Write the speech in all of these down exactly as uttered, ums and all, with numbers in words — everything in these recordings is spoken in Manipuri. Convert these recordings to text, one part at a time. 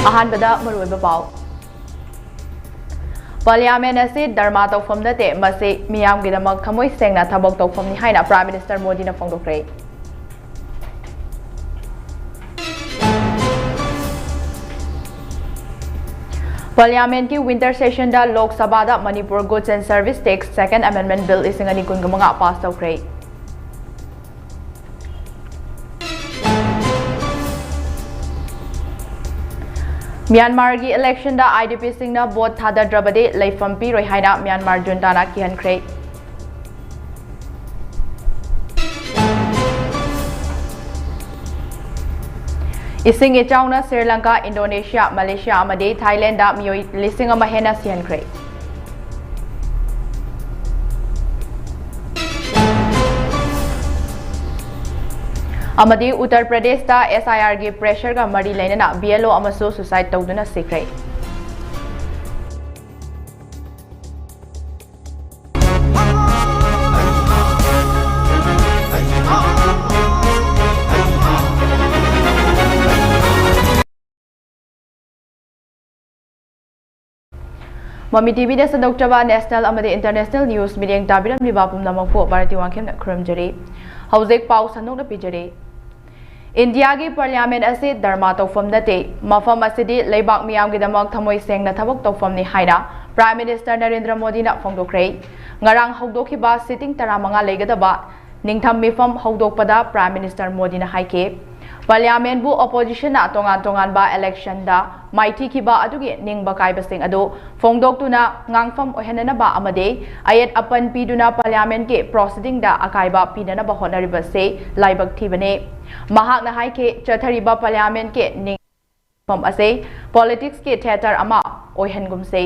ꯑꯍꯥꯟꯕꯗ ꯃꯔꯨꯑꯣꯏꯕ ꯄꯥꯎ꯫ ꯄꯥꯔꯂꯤꯌꯥꯃꯦꯟ ꯑꯁꯤ ꯙꯔꯃ ꯇꯧꯐꯝ ꯅꯠꯇꯦ, ꯃꯁꯤ ꯃꯤꯌꯥꯝꯒꯤꯗꯃꯛ ꯊꯃꯣꯏ ꯁꯦꯡꯅ ꯊꯕꯛ ꯇꯧꯐꯝꯅꯤ ꯍꯥꯏꯅ ꯄ꯭ꯔꯥꯏꯝ ꯃꯤꯅꯤꯁꯇꯔ ꯃꯣꯗꯤꯅ ꯐꯣꯡꯗꯣꯛꯈ꯭ꯔꯦ꯫ ꯄꯥꯔꯂꯤꯌꯥꯃꯦꯟꯒꯤ ꯋꯤꯟꯇꯔ ꯁꯦꯁꯟꯗ ꯂꯣꯛ ꯁꯚꯥꯗ Manipur Goods and Service Tax Second Amendment Bill ꯂꯤꯁꯤꯡ ꯑꯅꯤ ꯀꯨꯟꯒ ꯃꯉꯥ ꯄꯥꯁ ꯇꯧꯈ꯭ꯔꯦ꯫ ꯃ꯭ꯌꯥꯟꯃꯥꯔꯒꯤ ꯏꯂꯦꯛꯁꯟꯗ ꯑꯥꯏ ꯗꯤ ꯄꯤꯁꯤꯡꯅ ꯚꯣꯠ ꯊꯥꯗꯗ꯭ꯔꯕꯗꯤ ꯂꯩꯐꯝ ꯄꯤꯔꯣꯏ ꯍꯥꯏꯅ ꯃ꯭ꯌꯥꯟꯃꯥꯔ ꯖꯨꯟꯇꯥꯅ ꯀꯤꯍꯟꯈ꯭ꯔꯦ꯫ ꯏꯁꯤꯡ ꯏꯆꯥꯎꯅ ꯁ꯭ꯔꯤ ꯂꯪꯀꯥ, ꯏꯟꯗꯣꯅꯦꯁꯤꯌꯥ, ꯃꯂꯦꯁꯤꯌꯥ ꯑꯃꯗꯤ ꯊꯥꯏꯂꯦꯟꯗ ꯃꯤꯑꯣꯏ ꯂꯤꯁꯤꯡ ꯑꯃ ꯍꯦꯟꯅ ꯁꯤꯍꯟꯈ꯭ꯔꯦ꯫ ꯑꯃꯗꯤ ꯎꯠꯇꯔ ꯄ꯭ꯔꯗꯦꯁꯇ ꯑꯦꯁ ꯑꯥꯏ ꯑꯥꯔꯒꯤ ꯄ꯭ꯔꯦꯁꯔꯒ ꯃꯔꯤ ꯂꯩꯅꯅ ꯕꯤ ꯑꯦꯜ ꯑꯣ ꯑꯃꯁꯨ ꯁꯨꯁꯥꯏꯗ ꯇꯧꯗꯨꯅ ꯁꯤꯈ꯭ꯔꯦ꯫ ꯃꯃꯤ ꯇꯤꯚꯤꯗ ꯁꯟꯗꯣꯛꯆꯕ ꯅꯦꯁꯅꯦꯜ ꯑꯃꯗꯤ ꯏꯟꯇꯔꯅꯦꯁꯅꯦꯜ ꯅ꯭ꯌꯨꯁ ꯃꯤꯠꯌꯦꯡ ꯇꯥꯕꯤꯔꯝꯂꯤꯕ ꯄꯨꯝꯅꯃꯛꯄꯨ ꯚꯥꯔꯇꯤ ꯋꯥꯡꯈꯦꯝꯅ ꯈꯨꯔꯨꯝꯖꯔꯤ꯫ ꯍꯧꯖꯤꯛ ꯄꯥꯎ ꯁꯟꯗꯣꯛꯅ ꯄꯤꯖꯔꯤ꯫ ꯏꯟꯗꯤꯌꯥꯒꯤ ꯄꯥꯔꯂꯤꯌꯥꯃꯦꯟ ꯑꯁꯤ ꯙꯔꯃ ꯇꯧꯐꯝ ꯅꯠꯇꯦ꯫ ꯃꯐꯝ ꯑꯁꯤꯗꯤ ꯂꯩꯕꯥꯛ ꯃꯤꯌꯥꯝꯒꯤꯗꯃꯛ ꯊꯃꯣꯏ ꯁꯦꯡꯅ ꯊꯕꯛ ꯇꯧꯐꯝꯅꯤ ꯍꯥꯏꯅ ꯄ꯭ꯔꯥꯏꯝ ꯃꯤꯅꯤꯁꯇꯔ ꯅꯔꯦꯟꯗ꯭ꯔ ꯃꯣꯗꯤꯅ ꯐꯣꯡꯗꯣꯛꯈ꯭ꯔꯦ꯫ ꯉꯔꯥꯡ ꯍꯧꯗꯣꯛꯈꯤꯕ ꯁꯤꯇꯤꯡ ꯇꯔꯥꯃꯉꯥ ꯂꯩꯒꯗꯕ ꯅꯤꯡꯊꯝ ꯃꯤꯐꯝ ꯍꯧꯗꯣꯛꯄꯗ ꯄ꯭ꯔꯥꯏꯝ ꯃꯤꯅꯤꯁꯇꯔ ꯃꯣꯗꯤꯅ ꯍꯥꯏꯈꯤ, ꯄꯥꯔꯂꯤꯌꯥꯃꯦꯟꯕꯨ ꯑꯣꯄꯣꯖꯤꯁꯟꯅ ꯇꯣꯉꯥꯟ ꯇꯣꯉꯥꯟꯕ ꯏꯂꯦꯛꯁꯟꯗ ꯃꯥꯏꯊꯤꯈꯤꯕ ꯑꯗꯨꯒꯤ ꯅꯤꯡꯕ ꯀꯥꯏꯕꯁꯤꯡ ꯑꯗꯨ ꯐꯣꯡꯗꯣꯛꯇꯨꯅ ꯉꯥꯡꯐꯝ ꯑꯣꯏꯍꯟꯅꯅꯕ ꯑꯃꯗꯤ ꯑꯌꯦꯠ ꯑꯄꯟ ꯄꯤꯗꯨꯅ ꯄꯥꯔꯂꯤꯌꯥꯃꯦꯟꯒꯤ ꯄ꯭ꯔꯣꯁꯤꯗꯤꯡꯗ ꯑꯀꯥꯏꯕ ꯄꯤꯅꯅꯕ ꯍꯣꯠꯅꯔꯤꯕꯁꯤ ꯂꯥꯏꯕꯛ ꯊꯤꯕꯅꯤ꯫ ꯃꯍꯥꯛꯅ ꯍꯥꯏꯈꯤ, ꯆꯠꯊꯔꯤꯕ ꯄꯥꯔꯂꯤꯌꯥꯃꯦꯟꯒꯤ ꯅꯤꯡ- ꯃꯐꯝ ꯑꯁꯤ ꯄꯣꯂꯤꯇꯤꯛꯁꯀꯤ ꯊꯤꯌꯦꯇꯔ ꯑꯃ ꯑꯣꯏꯍꯟꯒꯨꯝꯁꯤ꯫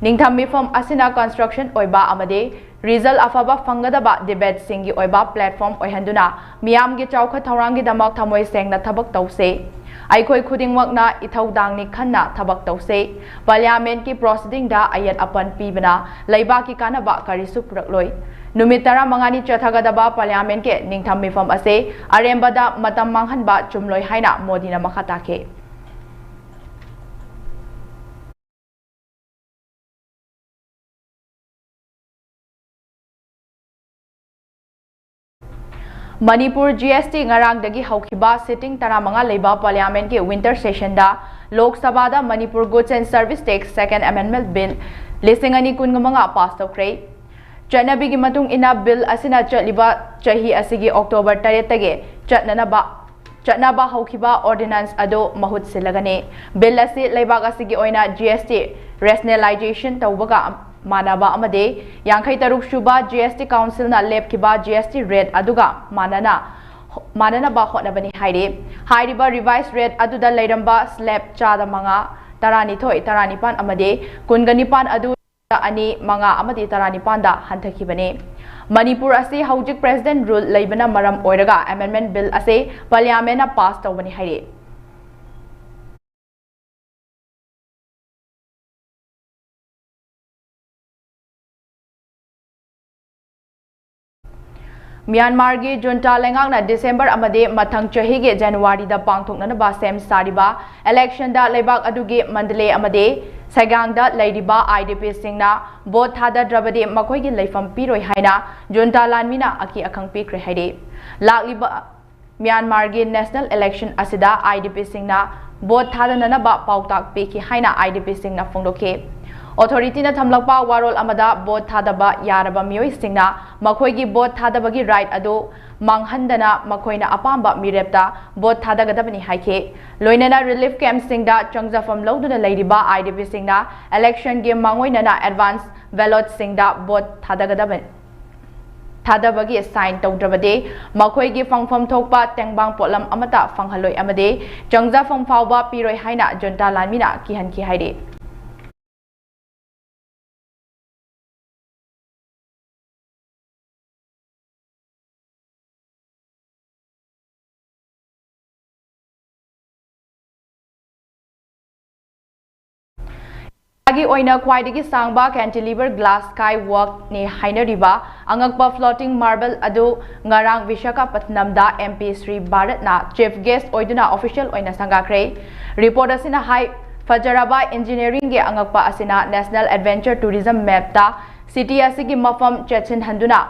ꯅꯤꯡꯊꯝ ꯃꯤꯐꯝ ꯑꯁꯤꯅ ꯀꯟꯁꯇ꯭ꯔꯛꯁꯟ ꯑꯣꯏꯕ ꯑꯃꯗꯤ ꯔꯤꯖꯜ ꯑꯐꯕ ꯐꯪꯒꯗꯕ ꯗꯤꯕꯦꯠꯁꯤꯡꯒꯤ ꯑꯣꯏꯕ ꯄ꯭ꯂꯦꯠꯐꯣꯔꯝ ꯑꯣꯏꯍꯟꯗꯨꯅ ꯃꯤꯌꯥꯝꯒꯤ ꯆꯥꯎꯈꯠ ꯊꯧꯔꯥꯡꯒꯤꯗꯃꯛ ꯊꯃꯣꯏ ꯁꯦꯡꯅ ꯊꯕꯛ ꯇꯧꯁꯤ꯫ ꯑꯩꯈꯣꯏ ꯈꯨꯗꯤꯡꯃꯛꯅ ꯏꯊꯧꯗꯥꯡꯅꯤ ꯈꯟꯅ ꯊꯕꯛ ꯇꯧꯁꯤ꯫ ꯄꯥꯔꯂꯤꯌꯥꯃꯦꯟꯠꯀꯤ ꯄ꯭ꯔꯣꯁꯤꯗꯤꯡꯗ ꯑꯌꯦꯠ ꯑꯄꯟ ꯄꯤꯕꯅ ꯂꯩꯕꯥꯛꯀꯤ ꯀꯥꯟꯅꯕ ꯀꯔꯤꯁꯨ ꯄꯨꯔꯛꯂꯣꯏ꯫ ꯅꯨꯃꯤꯠ ꯇꯔꯥꯃꯉꯥꯅꯤ ꯆꯠꯊꯒꯗꯕ ꯄꯥꯔꯂꯤꯌꯥꯃꯦꯟꯠꯀꯤ ꯅꯤꯡꯊꯝ ꯃꯤꯐꯝ ꯑꯁꯤ ꯑꯔꯦꯝꯕꯗ ꯃꯇꯝ ꯃꯥꯡꯍꯟꯕ ꯆꯨꯝꯂꯣꯏ ꯍꯥꯏꯅ ꯃꯣꯗꯤꯅ ꯃꯈꯥ ꯇꯥꯈꯤ꯫ ꯃꯅꯤꯄꯨꯔ ꯖꯤ ꯑꯦꯁ ꯇꯤ ꯉꯔꯥꯡꯗꯒꯤ ꯍꯧꯈꯤꯕ sitting ꯇꯔꯥꯃꯉꯥ ꯂꯩꯕ Parliament ꯀꯤ winter session ꯗ ꯂꯣꯛ ꯁꯚꯥꯗ Manipur Goods and Service Tax Second Amendment Bill ꯂꯤꯁꯤꯡ ꯑꯅꯤ ꯀꯨꯟꯃꯉꯥ pass ꯇꯧꯈ꯭ꯔꯦ꯫ ꯆꯠꯅꯕꯤꯒꯤ ꯃꯇꯨꯡ ꯏꯟꯅ, bill ꯑꯁꯤꯅ ꯆꯠꯂꯤꯕ ꯆꯍꯤ ꯑꯁꯤꯒꯤ October ꯇꯔꯦꯠꯇꯒꯤ ꯆꯠꯅꯅꯕ, ꯆꯠꯅꯕ ꯍꯧꯈꯤꯕ ordinance ꯑꯗꯨ ꯃꯍꯨꯠ ꯁꯤꯜꯂꯒꯅꯤ꯫ Bill ꯑꯁꯤ ꯂꯩꯕꯥꯛ ꯑꯁꯤꯒꯤ ꯑꯣꯏꯅ G S T rationalization ꯇꯧꯕꯒ ꯃꯥꯟꯅꯕ ꯑꯃꯗꯤ ꯌꯥꯡꯈꯩ ꯇꯔꯨꯛ ꯁꯨꯕ G S T Council ꯅ ꯂꯦꯞꯈꯤꯕ G S T rate ꯑꯗꯨꯒ ꯃꯥꯟꯅꯅ, ꯃꯥꯟꯅꯅꯕ ꯍꯣꯠꯅꯕꯅꯤ ꯍꯥꯏꯔꯤ꯫ ꯍꯥꯏꯔꯤꯕ revise rate ꯑꯗꯨꯗ ꯂꯩꯔꯝꯕ slab ꯆꯥꯗ ꯃꯉꯥ, ꯇꯔꯥꯅꯤꯊꯣꯏ, ꯇꯔꯥꯅꯤꯄꯥꯟ ꯑꯃꯗꯤ ꯀꯨꯟꯒ ꯅꯤꯄꯥꯟ ꯑꯗꯨ ꯑꯅꯤ, ꯃꯉꯥ ꯑꯃꯗꯤ ꯇꯔꯥꯅꯤꯄꯥꯟꯗ ꯍꯟꯊꯈꯤꯕꯅꯤ꯫ ꯃꯅꯤꯄꯨꯔ ꯑꯁꯤ ꯍꯧꯖꯤꯛ President rule ꯂꯩꯕꯅ ꯃꯔꯝ ꯑꯣꯏꯔꯒ Amendment Bill ꯑꯁꯤ Parliament ꯅ pass ꯇꯧꯕꯅꯤ ꯍꯥꯏꯔꯤ꯫ ꯃ꯭ꯌꯥꯟꯃꯥꯔꯒꯤ junta ꯂꯩꯉꯥꯛꯅ December ꯑꯃꯗꯤ ꯃꯊꯪ ꯆꯍꯤꯒꯤ January ꯗ ꯄꯥꯡꯊꯣꯛꯅꯅꯕ ꯁꯦꯝ ꯁꯥꯔꯤꯕ election ꯗ ꯂꯩꯕꯥꯛ ꯑꯗꯨꯒꯤ ꯃꯟꯗꯂꯦ ꯑꯃꯗꯤ ꯁꯩꯒꯥꯡꯗ ꯂꯩꯔꯤꯕ I D P ꯁꯤꯡꯅ vote ꯊꯥꯗꯗ꯭ꯔꯕꯗꯤ ꯃꯈꯣꯏꯒꯤ ꯂꯩꯐꯝ ꯄꯤꯔꯣꯏ ꯍꯥꯏꯅ junta ꯂꯥꯟꯃꯤꯅ ꯑꯀꯤ ꯑꯈꯪ ꯄꯤꯈ꯭ꯔꯦ ꯍꯥꯏꯔꯤ꯫ ꯂꯥꯛꯂꯤꯕ ꯃ꯭ꯌꯥꯟꯃꯥꯔꯒꯤ national election ꯑꯁꯤꯗ I D P ꯁꯤꯡꯅ vote ꯊꯥꯗꯅꯅꯕ ꯄꯥꯎꯇꯥꯛ ꯄꯤꯈꯤ ꯍꯥꯏꯅ I D P ꯁꯤꯡꯅ ꯐꯣꯡꯗꯣꯛꯈꯤ꯫ Authority ꯅ ꯊꯝꯂꯛꯄ ꯋꯥꯔꯣꯜ ꯑꯃꯗ vote ꯊꯥꯗꯕ ꯌꯥꯔꯕ ꯃꯤꯑꯣꯏꯁꯤꯡꯅ ꯃꯈꯣꯏꯒꯤ vote ꯊꯥꯗꯕꯒꯤ right ꯑꯗꯨ ꯃꯥꯡꯍꯟꯗꯅ ꯃꯈꯣꯏꯅ ꯑꯄꯥꯝꯕ ꯃꯤꯔꯦꯞꯇ vote ꯊꯥꯗꯒꯗꯕꯅꯤ ꯍꯥꯏꯈꯤ꯫ ꯂꯣꯏꯅꯅ relief camp ꯁꯤꯡꯗ ꯆꯪꯖꯐꯝ ꯂꯧꯗꯨꯅ ꯂꯩꯔꯤꯕ I D P ꯁꯤꯡꯅ election ꯒꯤ ꯃꯥꯡꯑꯣꯏꯅꯅ advance ballot ꯁꯤꯡꯗ vote ꯊꯥꯗꯒꯗꯕꯅꯤ꯫ ꯊꯥꯗꯕꯒꯤ sign ꯇꯧꯗ꯭ꯔꯕꯗꯤ ꯃꯈꯣꯏꯒꯤ ꯐꯪꯐꯝ ꯊꯣꯛꯄ ꯇꯦꯡꯕꯥꯡ ꯄꯣꯠꯂꯝ ꯑꯃꯠꯇ ꯐꯪꯍꯜꯂꯣꯏ ꯑꯃꯗꯤ ꯆꯪꯖꯐꯝ ꯐꯥꯎꯕ ꯄꯤꯔꯣꯏ ꯍꯥꯏꯅ junta ꯂꯥꯟꯃꯤꯅ ꯀꯤꯍꯟꯈꯤ ꯍꯥꯏꯔꯤ꯫ ꯒꯤ ꯑꯣꯏꯅ ꯈ꯭ꯋꯥꯏꯗꯒꯤ ꯁꯥꯡꯕ cantilever glass sky walk ꯅꯤ ꯍꯥꯏꯅꯔꯤꯕ ꯑꯉꯛꯄ floating marble ꯑꯗꯨ ꯉꯔꯥꯡ ꯕꯤꯁꯥꯈꯥꯄꯠꯅꯝꯗ M P ꯁ꯭ꯔꯤ ꯚꯥꯔꯠꯅ chief guest ꯑꯣꯏꯗꯨꯅ official ꯑꯣꯏꯅ ꯁꯪꯒꯥꯈ꯭ꯔꯦ꯫ Report ꯑꯁꯤꯅ ꯍꯥꯏ, ꯐꯖꯔꯕ engineering ꯒꯤ ꯑꯉꯛꯄ ꯑꯁꯤꯅ national adventure tourism map ꯇ city ꯑꯁꯤꯒꯤ ꯃꯐꯝ ꯆꯦꯠꯁꯤꯟꯍꯟꯗꯨꯅ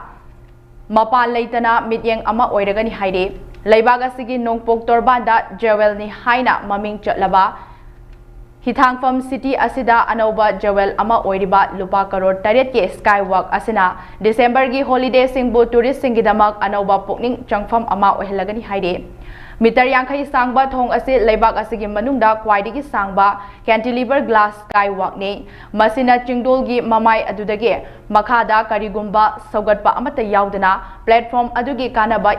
ꯃꯄꯥꯟ ꯂꯩꯇꯅ ꯃꯤꯠꯌꯦꯡ ꯑꯃ ꯑꯣꯏꯔꯒꯅꯤ ꯍꯥꯏꯔꯤ꯫ ꯂꯩꯕꯥꯛ ꯑꯁꯤꯒꯤ ꯅꯣꯡꯄꯣꯛ ꯇꯣꯔꯕꯥꯟꯗ ꯖꯦꯋꯦꯜꯅꯤ ꯍꯥꯏꯅ ꯃꯃꯤꯡ ꯆꯠꯂꯕ ꯍꯤꯊꯥꯡꯐꯝ ꯁꯤꯇꯤ ꯑꯁꯤꯗ ꯑꯅꯧꯕ ꯖꯦꯋꯦꯜ ꯑꯃ ꯑꯣꯏꯔꯤꯕ ꯂꯨꯄꯥ ꯀꯔꯣꯔ ꯇꯔꯦꯠꯀꯤ ꯁ꯭ꯀꯥꯏ ꯋꯥꯛ ꯑꯁꯤꯅ ꯗꯤꯁꯦꯝꯕꯔꯒꯤ ꯍꯣꯂꯤꯗꯦꯁꯤꯡꯕꯨ ꯇꯨꯔꯤꯁꯁꯤꯡꯒꯤꯗꯃꯛ ꯑꯅꯧꯕ ꯄꯨꯛꯅꯤꯡ ꯆꯪꯐꯝ ꯑꯃ ꯑꯣꯏꯍꯜꯂꯒꯅꯤ ꯍꯥꯏꯔꯤ꯫ ꯃꯤꯇꯔ ꯌꯥꯡꯈꯩ ꯁꯥꯡꯕ ꯊꯣꯡ ꯑꯁꯤ ꯂꯩꯕꯥꯛ ꯑꯁꯤꯒꯤ ꯃꯅꯨꯡꯗ ꯈ꯭ꯋꯥꯏꯗꯒꯤ ꯁꯥꯡꯕ ꯀꯦꯟꯇꯤꯂꯤꯚꯔ ꯒ꯭ꯂꯥꯁ ꯁ꯭ꯀꯥꯏ ꯋꯥꯛꯅꯤ꯫ ꯃꯁꯤꯅ ꯆꯤꯡꯗꯣꯜꯒꯤ ꯃꯃꯥꯏ ꯑꯗꯨꯗꯒꯤ ꯃꯈꯥꯗ ꯀꯔꯤꯒꯨꯝꯕ ꯁꯧꯒꯠꯄ ꯑꯃꯠꯇ ꯌꯥꯎꯗꯅ ꯄ꯭ꯂꯦꯠꯐꯣꯝ ꯑꯗꯨꯒꯤ ꯀꯥꯟꯅꯕ,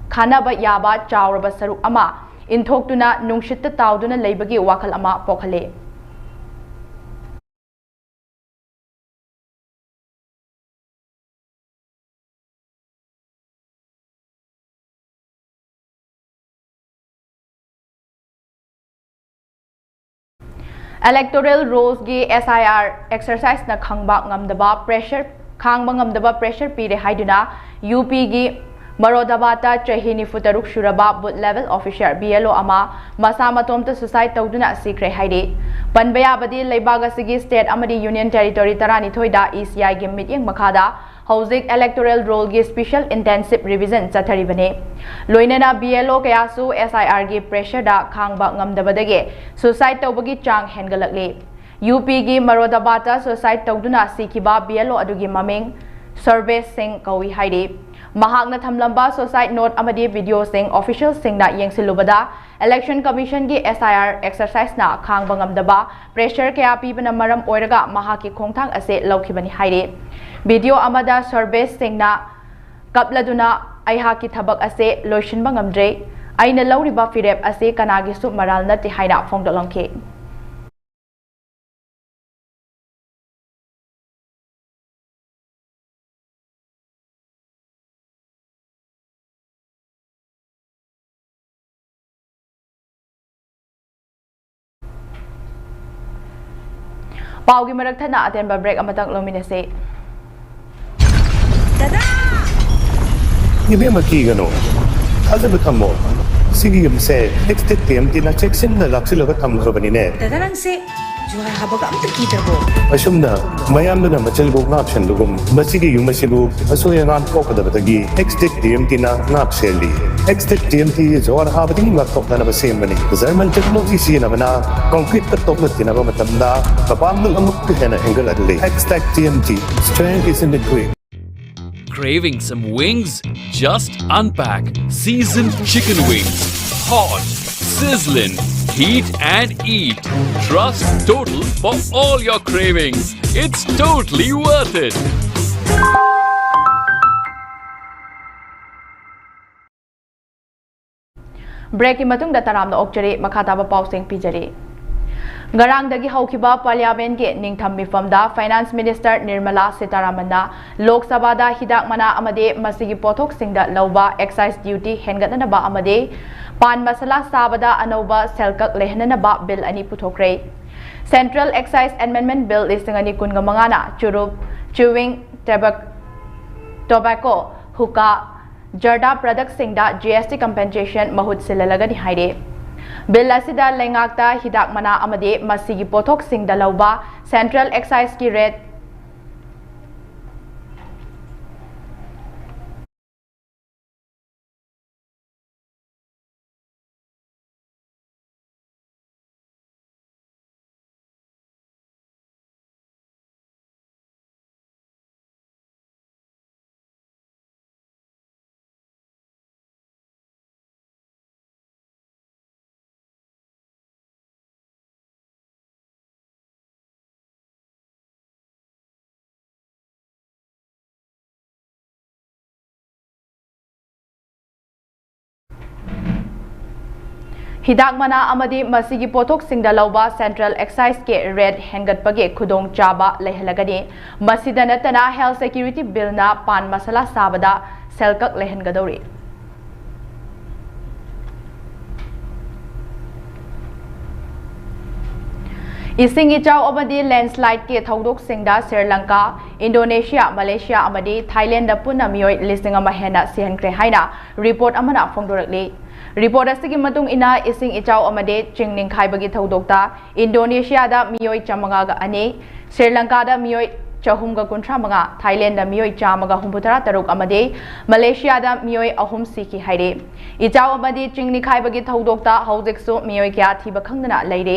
ꯈꯥꯅꯕ ꯌꯥꯕ ꯆꯥꯎꯔꯕ ꯁꯔꯨꯛ ꯑꯃ ꯏꯟꯊꯣꯛꯇꯨꯅ ꯅꯨꯡꯁꯤꯠꯇ ꯇꯥꯎꯗꯨꯅ ꯂꯩꯕꯒꯤ ꯋꯥꯈꯜ ꯑꯃ ꯄꯣꯛꯍꯜꯂꯤ꯫ Electoral rollsꯒꯤ S I R exerciseꯅ ꯈꯪꯕ ꯉꯝꯗꯕ pressure, ꯈꯥꯡꯕ ꯉꯝꯗꯕ pressure ꯄꯤꯔꯦ ꯍꯥꯏꯗꯨꯅ UPꯒꯤ ꯃꯔꯣꯗꯥꯕꯥꯗꯇ ꯆꯍꯤ ꯅꯤꯐꯨ ꯇꯔꯨꯛ ꯁꯨꯔꯕ booth level officer, B L O, ꯑꯃ ꯃꯁꯥ ꯃꯇꯣꯝꯇ suicide ꯇꯧꯗꯨꯅ ꯁꯤꯈ꯭ꯔꯦ ꯍꯥꯏꯔꯤ꯫ ꯄꯟꯕ ꯌꯥꯕꯗꯤ, ꯂꯩꯕꯥꯛ ꯑꯁꯤꯒꯤ state ꯑꯃꯗꯤ union territory ꯇꯔꯥꯅꯤꯊꯣꯏꯗ ECIꯒꯤ ꯃꯤꯠꯌꯦꯡ ꯃꯈꯥꯗ ꯍꯧꯖꯤꯛ electoral rollꯒꯤ special intensive revision ꯆꯠꯊꯔꯤꯕꯅꯤ꯫ ꯂꯣꯏꯅꯅ B L O ꯀꯌꯥꯁꯨ S I Rꯒꯤ pressureꯗ ꯈꯥꯡꯕ ꯉꯝꯗꯕꯗꯒꯤ suicide ꯇꯧꯕꯒꯤ ꯆꯥꯡ ꯍꯦꯟꯒꯠꯂꯛꯂꯤ꯫ UPꯒꯤ ꯃꯔꯣꯗꯥꯕꯥꯗꯇ suicide ꯇꯧꯗꯨꯅ ꯁꯤꯈꯤꯕ B L O ꯑꯗꯨꯒꯤ ꯃꯃꯤꯡ ꯁꯔꯕꯦꯁ ꯁꯤꯡ ꯀꯧꯏ ꯍꯥꯏꯔꯤ꯫ ꯃꯍꯥꯛꯅ ꯊꯝꯂꯝꯕ suicide note ꯑꯃꯗꯤ videoꯁꯤꯡ officialꯁꯤꯡꯅ ꯌꯦꯡꯁꯤꯜꯂꯨꯕꯗ, Election Commissionꯒꯤ S I R exerciseꯅ ꯈꯥꯡꯕ ꯉꯝꯗꯕ pressure ꯀꯌꯥ ꯄꯤꯕꯅ ꯃꯔꯝ ꯑꯣꯏꯔꯒ ꯃꯍꯥꯛꯀꯤ ꯈꯣꯡꯊꯥꯡ ꯑꯁꯤ ꯂꯧꯈꯤꯕꯅꯤ ꯍꯥꯏꯔꯤ꯫ Video ꯑꯃꯗ ꯁꯔꯕꯦꯁ ꯁꯤꯡꯅ ꯀꯞꯂꯗꯨꯅ, "ꯑꯩꯍꯥꯛꯀꯤ ꯊꯕꯛ ꯑꯁꯤ ꯂꯣꯏꯁꯤꯟꯕ ꯉꯝꯗ꯭ꯔꯦ꯫ ꯑꯩꯅ ꯂꯧꯔꯤꯕ ꯐꯤꯔꯦꯞ ꯑꯁꯤ ꯀꯅꯥꯒꯤꯁꯨ ꯃꯔꯥꯜ ꯅꯠꯇꯦ" ꯍꯥꯏꯅ ꯐꯣꯡꯗꯣꯛꯂꯝꯈꯤ꯫ ꯄꯥꯎꯒꯤ ꯃꯔꯛ ꯊꯠꯅ ꯑꯇꯦꯟꯕ break ꯑꯃꯇꯪ ꯂꯧꯃꯤꯟꯅꯁꯤ꯫ ꯏꯕꯦꯝꯃ, ꯀꯤꯒꯅꯨ, ꯊꯥꯖꯕ ꯊꯝꯃꯣ꯫ ꯁꯤꯒꯤ ꯌꯨꯝꯁꯦ ꯍꯦꯛꯇ ꯇꯦꯝꯇꯤꯅ ꯆꯦꯛꯁꯤꯟꯅ ꯂꯥꯛꯁꯤꯜꯂꯒ ꯊꯝꯈ꯭ꯔꯕꯅꯤꯅꯦ꯫ ꯗꯗꯥ, ꯅꯪꯁꯦ ꯖꯨꯍꯥꯔ ꯍꯥꯕꯒ ꯑꯝꯇ ꯀꯤꯗ꯭ꯔꯕꯣ? ꯑꯁꯨꯝꯅ ꯃꯌꯥꯝꯗꯨꯅ ꯃꯆꯤꯜꯕꯨ ꯉꯥꯛ ꯁꯦꯟꯕꯒꯨꯝ, ꯃꯁꯤꯒꯤ ꯌꯨꯝ ꯑꯁꯤꯕꯨ ꯑꯁꯣꯏ ꯑꯉꯥꯝ ꯊꯣꯛꯀꯗꯕꯗꯒꯤ ꯑꯦꯛꯁꯇꯦꯛ ꯇꯤ ꯑꯦꯝ ꯇꯤꯅ ꯉꯥꯛ ꯁꯦꯜꯂꯤ꯫ ꯑꯦꯛꯁꯇꯦꯛ ꯇꯤ ꯑꯦꯝ ꯇꯤ ꯖꯨꯍꯥꯔ ꯍꯥꯕꯗꯒꯤ ꯉꯥꯛꯊꯣꯛꯅꯅꯕ ꯁꯦꯝꯕꯅꯤ꯫ ꯖꯔꯃꯟ ꯇꯦꯛꯅꯣꯂꯣꯖꯤ ꯁꯤꯖꯤꯟꯅꯕꯅ ꯀꯪꯀ꯭ꯔꯤꯠꯇ ꯇꯣꯛꯅ ꯊꯤꯅꯕ ꯃꯇꯝꯗ ꯃꯄꯥꯡꯒꯜ ꯑꯃꯨꯛꯀ ꯍꯦꯟꯅ ꯍꯦꯟꯒꯠꯍꯜꯂꯤ꯫ ꯑꯦꯛꯁꯇꯦꯛ T M T, strength is in the grit. Craving some wings? Just unpack seasoned chicken wings. Hot, sizzling, heat and eat. Trust Total for all your cravings. It's totally worth it. ꯕ꯭ꯔꯦꯛꯀꯤ ꯃꯇꯨꯡꯗ ꯇꯔꯥꯝꯅ ꯑꯣꯛꯆꯔꯤ꯫ ꯃꯈꯥ ꯇꯥꯕ ꯄꯥꯎꯁꯤꯡ ꯄꯤꯖꯔꯤ꯫ ꯉꯔꯥꯡꯗꯒꯤ ꯍꯧꯈꯤꯕ ꯄꯥꯔꯂꯤꯌꯥꯃꯦꯟꯒꯤ ꯅꯤꯡꯊꯝ ꯃꯤꯐꯝꯗ ꯐꯥꯏꯅꯥꯟꯁ ꯃꯤꯅꯤꯁꯇꯔ ꯅꯤꯔꯃꯂꯥ ꯁꯤꯇꯥꯔꯥꯃꯟꯅ ꯂꯣꯛ ꯁꯚꯥꯗ ꯍꯤꯗꯥꯛ ꯃꯅꯥ ꯑꯃꯗꯤ ꯃꯁꯤꯒꯤ ꯄꯣꯠꯊꯣꯛꯁꯤꯡꯗ ꯂꯧꯕ ꯑꯦꯛꯁꯥꯏꯖ ꯗ꯭ꯌꯨꯇꯤ ꯍꯦꯟꯒꯠꯅꯅꯕ ꯑꯃꯗꯤ ꯄꯥꯟ ꯃꯁꯥꯂꯥ ꯆꯥꯕꯗ ꯑꯅꯧꯕ ꯁꯦꯜꯀꯛ ꯂꯩꯍꯟꯅꯅꯕ ꯕꯤꯜ ꯑꯅꯤ ꯄꯨꯊꯣꯛꯈ꯭ꯔꯦ꯫ ꯁꯦꯟꯇ꯭ꯔꯦꯜ ꯑꯦꯛꯁꯥꯏꯖ ꯑꯦꯃꯦꯟꯗꯃꯦꯟꯠ ꯕꯤꯜ ꯂꯤꯁꯤꯡ ꯑꯅꯤ ꯀꯨꯟꯒ ꯃꯉꯥꯅ ꯆꯨꯔꯨꯞ, chewing tobacco, ꯍꯨꯀꯥ, ꯖꯔꯗꯥ ꯄ꯭ꯔꯗꯛꯁꯤꯡꯗ ꯖꯤ ꯑꯦꯁ ꯇꯤ ꯀꯝꯄꯦꯟꯁꯦꯁꯟ ꯃꯍꯨꯠ ꯁꯤꯜꯍꯜꯂꯒꯅꯤ ꯍꯥꯏꯔꯤ꯫ ꯕꯤꯜ ꯑꯁꯤꯗ ꯂꯩꯉꯥꯛꯇ ꯍꯤꯗꯥꯛ ꯃꯅꯥ ꯑꯃꯗꯤ ꯃꯁꯤꯒꯤ ꯄꯣꯠꯊꯣꯛꯁꯤꯡꯗ ꯂꯧꯕ ꯁꯦꯟꯇ꯭ꯔꯦꯜ ꯑꯦꯛꯁꯥꯏꯖꯀꯤ ꯔꯦꯠ ꯍꯤꯗꯥꯛ ꯃꯅꯥ ꯑꯃꯗꯤ ꯃꯁꯤꯒꯤ ꯄꯣꯠꯊꯣꯛꯁꯤꯡꯗ ꯂꯧꯕ ꯁꯦꯟꯇ꯭ꯔꯦꯜ ꯑꯦꯛꯁꯥꯏꯖꯀꯤ ꯔꯦꯠ ꯍꯦꯟꯒꯠꯄꯒꯤ ꯈꯨꯗꯣꯡꯆꯥꯕ ꯂꯩꯍꯜꯂꯒꯅꯤ꯫ ꯃꯁꯤꯗ ꯅꯠꯇꯅ ꯍꯦꯜꯊ ꯁꯦꯀ꯭ꯌꯨꯔꯤꯇꯤ ꯕꯤꯜꯅ ꯄꯥꯟ ꯃꯁꯥꯂꯥ ꯆꯥꯕꯗ ꯁꯦꯜꯀꯛ ꯂꯩꯍꯟꯒꯗꯧꯔꯤ꯫ ꯏꯁꯤꯡ ꯏꯆꯥꯎ ꯑꯃꯗꯤ ꯂꯦꯟꯁꯂꯥꯏꯗꯀꯤ ꯊꯧꯗꯣꯛꯁꯤꯡꯗ ꯁ꯭ꯔꯤ ꯂꯪꯀꯥ, ꯏꯟꯗꯣꯅꯦꯁꯤꯌꯥ, ꯃꯂꯦꯁꯤꯌꯥ ꯑꯃꯗꯤ ꯊꯥꯏꯂꯦꯟꯗ ꯄꯨꯟꯅ ꯃꯤꯑꯣꯏ ꯂꯤꯁꯤꯡ ꯑꯃ ꯍꯦꯟꯅ ꯁꯤꯍꯟꯈ꯭ꯔꯦ ꯍꯥꯏꯅ ꯔꯤꯄꯣꯔꯠ ꯑꯃꯅ ꯐꯣꯡꯗꯣꯔꯛꯂꯤ꯫ ꯔꯤꯄꯣꯔꯠ ꯑꯁꯤꯒꯤ ꯃꯇꯨꯡ ꯏꯟꯅ, ꯏꯁꯤꯡ ꯏꯆꯥꯎ ꯑꯃꯗꯤ ꯆꯤꯡ ꯅꯤꯡꯈꯥꯏꯕꯒꯤ ꯊꯧꯗꯣꯛꯇ ꯏꯟꯗꯣꯅꯦꯁꯤꯌꯥꯗ ꯃꯤꯑꯣꯏ ꯆꯥꯃꯉꯥꯒ ꯑꯅꯤ, ꯁ꯭ꯔꯤ ꯂꯪꯀꯥꯗ ꯃꯤꯑꯣꯏ ꯆꯍꯨꯝꯒ ꯀꯨꯟꯊ꯭ꯔꯥ ꯃꯉꯥ, ꯊꯥꯏꯂꯦꯟꯗ ꯃꯤꯑꯣꯏ ꯆꯥꯝꯃꯒ ꯍꯨꯝꯐꯨꯇꯔꯥ ꯇꯔꯨꯛ ꯑꯃꯗꯤ ꯃꯂꯦꯁꯤꯌꯥꯗ ꯃꯤꯑꯣꯏ ꯑꯍꯨꯝ ꯁꯤꯈꯤ ꯍꯥꯏꯔꯤ꯫ ꯏꯆꯥꯎ ꯑꯃꯗꯤ ꯆꯤꯡ ꯅꯤꯡꯈꯥꯏꯕꯒꯤ ꯊꯧꯗꯣꯛꯇ ꯍꯧꯖꯤꯛꯁꯨ ꯃꯤꯑꯣꯏ ꯀꯌꯥ ꯊꯤꯕ ꯈꯪꯗꯅ ꯂꯩꯔꯤ꯫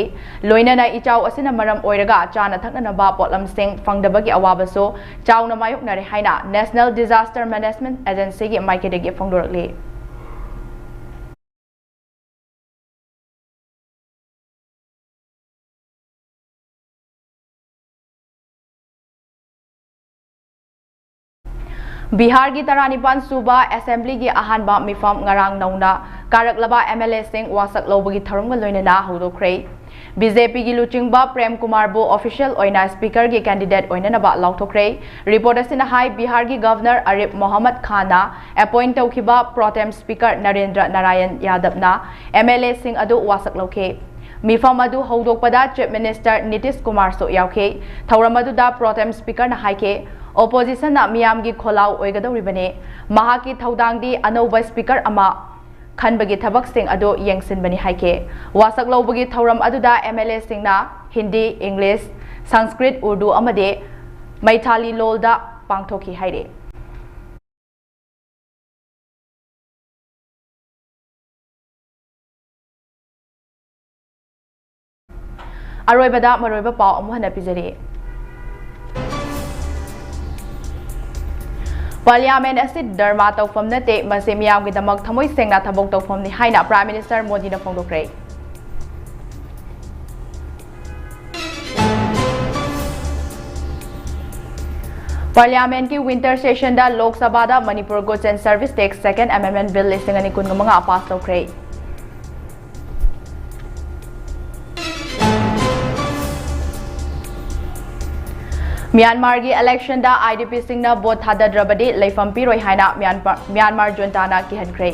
ꯂꯣꯏꯅꯅ ꯏꯆꯥꯎ ꯑꯁꯤꯅ ꯃꯔꯝ ꯑꯣꯏꯔꯒ ꯆꯥꯅ ꯊꯛꯅꯅꯕ ꯄꯣꯠꯂꯝꯁꯤꯡ ꯐꯪꯗꯕꯒꯤ ꯑꯋꯥꯕꯁꯨ ꯆꯥꯎꯅ ꯃꯥꯌꯣꯛꯅꯔꯦ ꯍꯥꯏꯅ National Disaster Management Agencyꯒꯤ ꯃꯥꯏꯀꯩꯗꯒꯤ ꯐꯣꯡꯗꯣꯔꯛꯂꯤ꯫ ꯕꯤꯍꯥꯔꯒꯤ ꯇꯔꯥꯅꯤꯄꯥꯟ ꯁꯨꯕ ꯑꯦꯁꯦꯝꯕ꯭ꯂꯤꯒꯤ ꯑꯍꯥꯟꯕ ꯃꯤꯐꯝ ꯉꯔꯥꯡ ꯅꯧꯅ ꯀꯥꯔꯛꯂꯕ MLAꯁꯤꯡ ꯋꯥꯁꯛ ꯂꯧꯕꯒꯤ ꯊꯧꯔꯝꯒ ꯂꯣꯏꯅꯅ ꯍꯧꯗꯣꯛꯈ꯭ꯔꯦ꯫ BJPꯒꯤ ꯂꯨꯆꯤꯡꯕ ꯄ꯭ꯔꯦꯝ ꯀꯨꯃꯥꯔꯕꯨ official ꯑꯣꯏꯅ Speakerꯒꯤ candidate ꯑꯣꯏꯅꯅꯕ ꯂꯥꯎꯊꯣꯛꯈ꯭ꯔꯦ꯫ ꯔꯤꯄꯣꯔꯠ ꯑꯁꯤꯅ ꯍꯥꯏ, ꯕꯤꯍꯥꯔꯒꯤ Governor ꯑꯔꯤꯞ ꯃꯣꯍꯝꯃꯗ ꯈꯥꯟꯅ appoint ꯇꯧꯈꯤꯕ pro tem Speaker Narendra Narayan ꯌꯥꯗꯕꯅ MLAꯁꯤꯡ ꯑꯗꯨ ꯋꯥꯁꯛ ꯂꯧꯈꯤ꯫ ꯃꯤꯐꯝ ꯑꯗꯨ ꯍꯧꯗꯣꯛꯄꯗ Chief Minister ꯅꯤꯇꯤꯁ ꯀꯨꯃꯥꯔꯁꯨ ꯌꯥꯎꯈꯤ꯫ ꯊꯧꯔꯝ ꯑꯗꯨꯗ pro tem Speakerꯅ ꯍꯥꯏꯈꯤ, Oppositionꯅ ꯃꯤꯌꯥꯝꯒꯤ ꯈꯣꯜꯂꯥꯎ ꯑꯣꯏꯒꯗꯧꯔꯤꯕꯅꯤ꯫ ꯃꯍꯥꯛꯀꯤ ꯊꯧꯗꯥꯡꯗꯤ ꯑꯅꯧꯕ Speaker ꯑꯃ ꯈꯟꯕꯒꯤ ꯊꯕꯛꯁꯤꯡ ꯑꯗꯨ ꯌꯦꯡꯁꯤꯟꯕꯅꯤ ꯍꯥꯏꯈꯤ꯫ ꯋꯥꯁꯛ ꯂꯧꯕꯒꯤ ꯊꯧꯔꯝ ꯑꯗꯨꯗ MLAꯁꯤꯡꯅ ꯍꯤꯟꯗꯤ, ꯏꯪꯂꯤꯁ, ꯁꯪꯁꯀ꯭ꯔꯤꯠ, ꯎꯔꯗꯨ ꯑꯃꯗꯤ ꯃꯩꯊꯥꯂꯤ ꯂꯣꯜꯗ ꯄꯥꯡꯊꯣꯛꯈꯤ ꯍꯥꯏꯔꯤ꯫ ꯑꯔꯣꯏꯕꯗ ꯃꯔꯨꯑꯣꯏꯕ ꯄꯥꯎ ꯑꯃꯨꯛ ꯍꯟꯅ ꯄꯤꯖꯔꯤ꯫ Parliament ꯑꯁꯤ ꯙꯔꯃ ꯇꯧꯐꯝ ꯅꯠꯇꯦ, ꯃꯁꯤ ꯃꯤꯌꯥꯝꯒꯤꯗꯃꯛ ꯊꯃꯣꯏ ꯁꯦꯡꯅ ꯊꯕꯛ ꯇꯧꯐꯝꯅꯤ ꯍꯥꯏꯅ Prime Minister ꯃꯣꯗꯤꯅ ꯐꯣꯡꯗꯣꯛꯈ꯭ꯔꯦ꯫ Parliamentꯀꯤ winter sessionꯗ Lok Sabhaꯗ Manipur Goods and Service Tax Second Amendment Bill ꯂꯤꯁꯤꯡ ꯑꯅꯤ ꯀꯨꯟꯃꯉꯥ pass ꯇꯧꯈ꯭ꯔꯦ꯫ ꯃ꯭ꯌꯥꯟꯃꯥꯔꯒꯤ electionꯗ IDPꯁꯤꯡꯅ vote ꯊꯥꯗꯗ꯭ꯔꯕꯗꯤ ꯂꯩꯐꯝ ꯄꯤꯔꯣꯏ ꯍꯥꯏꯅ ꯃ꯭ꯌꯥꯟꯃꯥ-, ꯃ꯭ꯌꯥꯟꯃꯥꯔ juntaꯅ ꯀꯤꯍꯟꯈ꯭ꯔꯦ꯫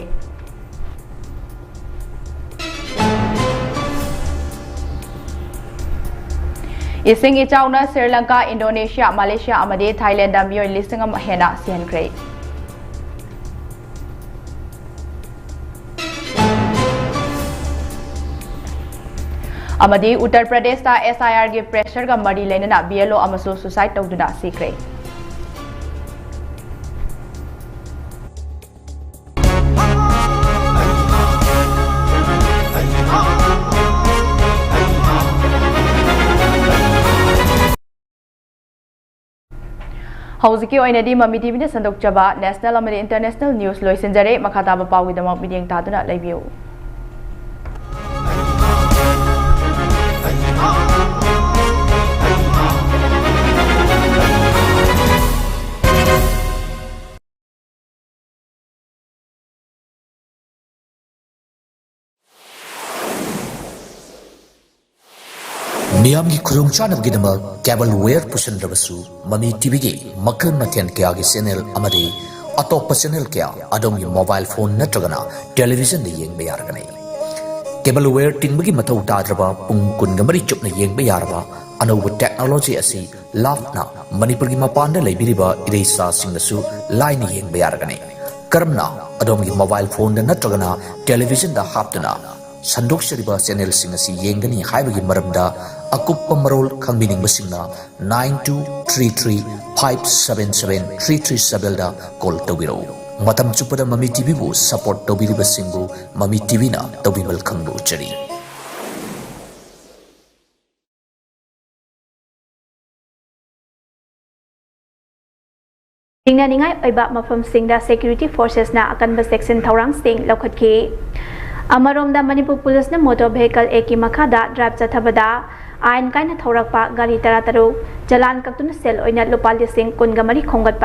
ꯏꯁꯤꯡ ꯏꯆꯥꯎꯅ ꯁ꯭ꯔꯤ ꯂꯪꯀꯥ, ꯏꯟꯗꯣꯅꯦꯁꯤꯌꯥ, ꯃꯂꯦꯁꯤꯌꯥ ꯑꯃꯗꯤ ꯊꯥꯏꯂꯦꯟꯗ ꯃꯤꯑꯣꯏ ꯂꯤꯁꯤꯡ ꯑꯃ ꯍꯦꯟꯅ ꯁꯤꯍꯟꯈ꯭ꯔꯦ꯫ ꯑꯃꯗꯤ ꯎꯠꯇꯔ ꯄ꯭ꯔꯗꯦꯁꯇ ꯑꯦꯁ ꯑꯥꯏ ꯑꯥꯔꯒꯤ ꯄ꯭ꯔꯦꯁꯔꯒ ꯃꯔꯤ ꯂꯩꯅꯅ ꯕꯤ ꯑꯦꯜ ꯑꯣ ꯑꯃꯁꯨ ꯁꯨꯁꯥꯏꯗ ꯇꯧꯗꯨꯅ ꯁꯤꯈ꯭ꯔꯦ꯫ ꯍꯧꯖꯤꯛꯀꯤ ꯑꯣꯏꯅꯗꯤ ꯃꯃꯤ ꯇꯤꯚꯤꯅ ꯁꯟꯗꯣꯛꯆꯕ ꯅꯦꯁꯅꯦꯜ ꯑꯃꯗꯤ ꯏꯟꯇꯔꯅꯦꯁꯅꯦꯜ ꯅ꯭ꯌꯨꯁ ꯂꯣꯏꯁꯤꯟꯖꯔꯦ꯫ ꯃꯈꯥ ꯇꯥꯕ ꯄꯥꯎꯒꯤꯗꯃꯛ ꯃꯤꯠꯌꯦꯡ ꯇꯥꯗꯨꯅ ꯂꯩꯕꯤꯌꯨ꯫ ꯃꯤꯌꯥꯝꯒꯤ ꯈꯨꯗꯣꯡꯆꯥꯅꯕꯒꯤꯗꯃꯛ ꯀꯦꯕꯜ ꯋꯦꯌꯔ ꯄꯨꯁꯤꯟꯗ꯭ꯔꯕꯁꯨ, ꯃꯃꯤ ꯇꯤꯚꯤꯒꯤ ꯃꯈꯜ ꯃꯊꯦꯜ ꯀꯌꯥꯒꯤ ꯆꯦꯅꯦꯜ ꯑꯃꯗꯤ ꯑꯇꯣꯞꯄ ꯆꯦꯅꯦꯜ ꯀꯌꯥ ꯑꯗꯣꯝꯒꯤ ꯃꯣꯕꯥꯏꯜ ꯐꯣꯟ ꯅꯠꯇ꯭ꯔꯒꯅ ꯇꯦꯂꯤꯚꯤꯖꯟꯗ ꯌꯦꯡꯕ ꯌꯥꯔꯒꯅꯤ꯫ ꯀꯦꯕꯜ ꯋꯦꯌꯔ ꯇꯤꯡꯕꯒꯤ ꯃꯊꯧ ꯇꯥꯗ꯭ꯔꯕ, ꯄꯨꯡ ꯀꯨꯟꯒ ꯃꯔꯤ ꯆꯨꯞꯅ ꯌꯦꯡꯕ ꯌꯥꯔꯕ ꯑꯅꯧꯕ ꯇꯦꯛꯅꯣꯂꯣꯖꯤ ꯑꯁꯤ ꯂꯥꯞꯅ ꯃꯅꯤꯄꯨꯔꯒꯤ ꯃꯄꯥꯟꯗ ꯂꯩꯕꯤꯔꯤꯕ ꯏꯔꯩꯆꯥꯁꯤꯡꯅꯁꯨ ꯂꯥꯏꯅ ꯌꯦꯡꯕ ꯌꯥꯔꯒꯅꯤ꯫ ꯀꯔꯝꯅ? ꯑꯗꯣꯝꯒꯤ ꯃꯣꯕꯥꯏꯜ ꯐꯣꯟꯗ ꯅꯠꯇ꯭ꯔꯒꯅ ꯇꯦꯂꯤꯚꯤꯖꯟꯗ ꯍꯥꯞꯇꯨꯅ ꯁꯟꯗꯣꯛꯆꯔꯤꯕ ꯆꯦꯅꯦꯜꯁꯤꯡ ꯑꯁꯤ ꯌꯦꯡꯒꯅꯤ ꯍꯥꯏꯕꯒꯤ ꯃꯔꯝꯗ ꯑꯀꯨꯞꯄ ꯃꯔꯣꯜ ꯈꯪꯕꯤꯅꯤꯡꯕꯁꯤꯡꯅ nine two three three five seven seven three three sevenꯗ ꯀꯣꯜ ꯇꯧꯕꯤꯔꯛꯎ꯫ ꯃꯇꯝ ꯆꯨꯞꯄꯗ ꯃꯃꯤ ꯇꯤꯚꯤꯕꯨ ꯁꯄꯣꯔꯠ ꯇꯧꯕꯤꯔꯤꯕꯁꯤꯡꯕꯨ ꯃꯃꯤ ꯇꯤꯚꯤꯅ ꯇꯧꯕꯤꯃꯜ ꯈꯪꯕ ꯎꯠꯆꯔꯤ꯫ ꯆꯤꯡꯅꯅꯤꯡꯉꯥꯏ ꯑꯣꯏꯕ ꯃꯐꯝꯁꯤꯡꯗ ꯁꯦꯀ꯭ꯌꯨꯔꯤꯇꯤ ꯐꯣꯔꯁꯦꯁꯅ ꯑꯀꯟꯕ ꯆꯦꯛꯁꯤꯟ ꯊꯧꯔꯥꯡꯁꯤꯡ ꯂꯧꯈꯠꯈꯤ꯫ ꯑꯃꯔꯣꯝꯗ, ꯃꯅꯤꯄꯨꯔ ꯄꯨꯂꯤꯁꯅ ꯃꯣꯇꯣꯔ ꯚꯦꯍꯤꯀꯜ ꯑꯦꯛꯀꯤ ꯃꯈꯥꯗ ꯗ꯭ꯔꯥꯏꯚ ꯆꯠꯊꯕꯗ ꯑꯥꯏꯟ ꯀꯥꯏꯅ ꯊꯧꯔꯛꯄ ꯒꯥꯔꯤ ꯇꯔꯥꯇꯔꯨꯛ ꯆꯂꯥꯟ ꯀꯛꯇꯨꯅ ꯁꯦꯜ ꯑꯣꯏꯅ ꯂꯨꯄꯥ ꯂꯤꯁꯤꯡ ꯀꯨꯟꯒ ꯃꯔꯤ ꯈꯣꯝꯒꯠꯄ